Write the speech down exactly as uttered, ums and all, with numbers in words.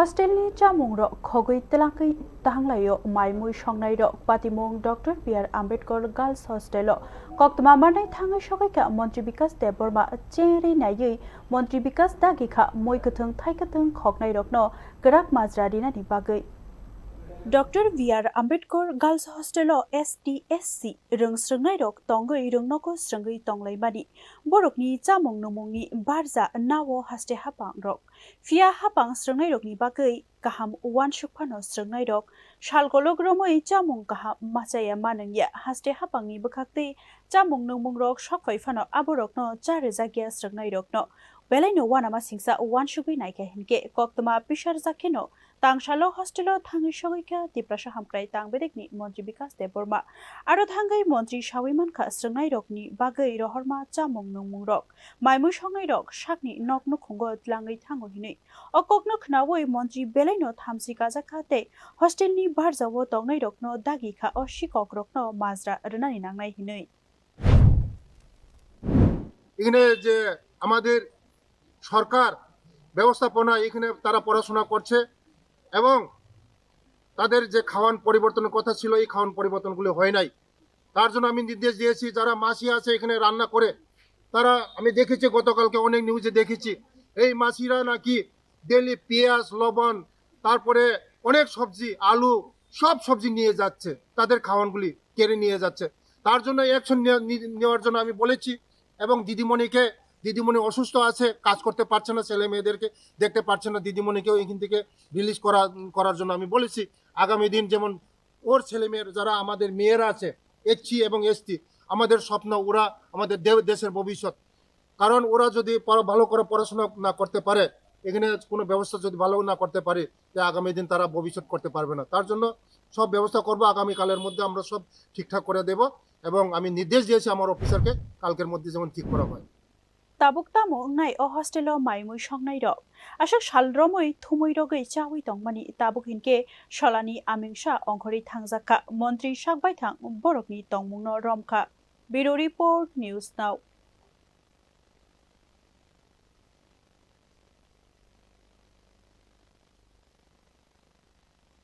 Hostel ni chamung rok khogwi twlangwi tanglaio mai mui songnai rok. Patimung Doctor B R Ambedkar Girls Hostel o koktwma manwi thangwi sogwi kha Montri Bikas Debbarma chengri naiwi Montri Bikas dagi kha mui kwthwng thai kwthwng khoknai rokno kwrak majra rinani bagwi. Doctor B R Ambedkar Girls Hostel o S T S C rwng srwngnai rok tongwi rwng nogo srwngwi tonglaimani borokni chamung nungmungni barja nao haste hapang rok. Phiya hapang srwngnairokni bagwi kaham uansuk phano srwngnairok sal kolok romwi chamung kaham machaya manwngya haste hapangni bwkhaktwi chamung nungmungrok sokphai phano aborokno cha rwjakya srwngnairokno belaino uanama singsa uansugwi naikha hinkhe koktwma pisarjak kheno tangsalo hostelo thangwi sogwi kha Tiprasa hamkrai tang bedekni Montri Bikas Debbarma. Aro thangwi Montri sawi mankha srwngnairokni bagwi rohorma chamung nungmungrok. Maimui songnairok sakni nok nukhungo tlangwi thango hinwi. O kokno khnaui Montri belaino thamchi kajak kha tei hostelni barjao tongnairokno dagi kha o sikokrokno majra rwnani nangnai hinwi. এখানে যে আমাদের সরকার ব্যবস্থাপনা এখানে তারা পড়াশোনা করছে এবং তাদের যে খাওয়ান পরিবর্তনের কথা ছিল এই খাওয়ান পরিবর্তনগুলি হয় নাই। তার জন্য আমি নির্দেশ দিয়েছি যারা মাসি আছে এখানে রান্না করে তারা আমি দেখেছি গতকালকে অনেক নিউজে দেখেছি এই মাসিরা নাকি ডেলি পেঁয়াজ লবণ তারপরে অনেক সবজি আলু সব সবজি নিয়ে যাচ্ছে তাদের খাওয়ানগুলি কেড়ে নিয়ে যাচ্ছে। তার জন্য অ্যাকশন নেওয়ার জন্য আমি বলেছি এবং দিদিমণিকে দিদিমণি অসুস্থ আছে কাজ করতে পারছে না ছেলে মেয়েদেরকে দেখতে পারছে না দিদিমণিকেও এখান থেকে রিলিজ করা করার জন্য আমি বলেছি। আগামী দিন যেমন ওর ছেলে মেয়ের যারা আমাদের মেয়েরা আছে এসসি এবং এসটি আমাদের স্বপ্ন ওরা আমাদের দেশের ভবিষ্যৎ। কারণ ওরা যদি ভালো করে পড়াশোনা না করতে পারে এখানে কোনো ব্যবস্থা যদি ভালো না করতে পারে তো আগামী দিন তারা ভবিষ্যৎ করতে পারবে না। তার জন্য সব ব্যবস্থা করব আগামীকালের মধ্যে আমরা সব ঠিকঠাক করে দেব এবং আমি নির্দেশ দিয়েছি আমার অফিসারকে কালকের মধ্যে যেমন ঠিক করা হয়। Tabuk tamo wngnai o hostelo mai mui songnai rok? Aswk sal romwi thumwi rogwi chawi tongmani tabuk hinkhe solani amingsa ongkhorwi thangjak kha montri sak baithang borokni tongmungno rom kha. Bureau Report, News Now.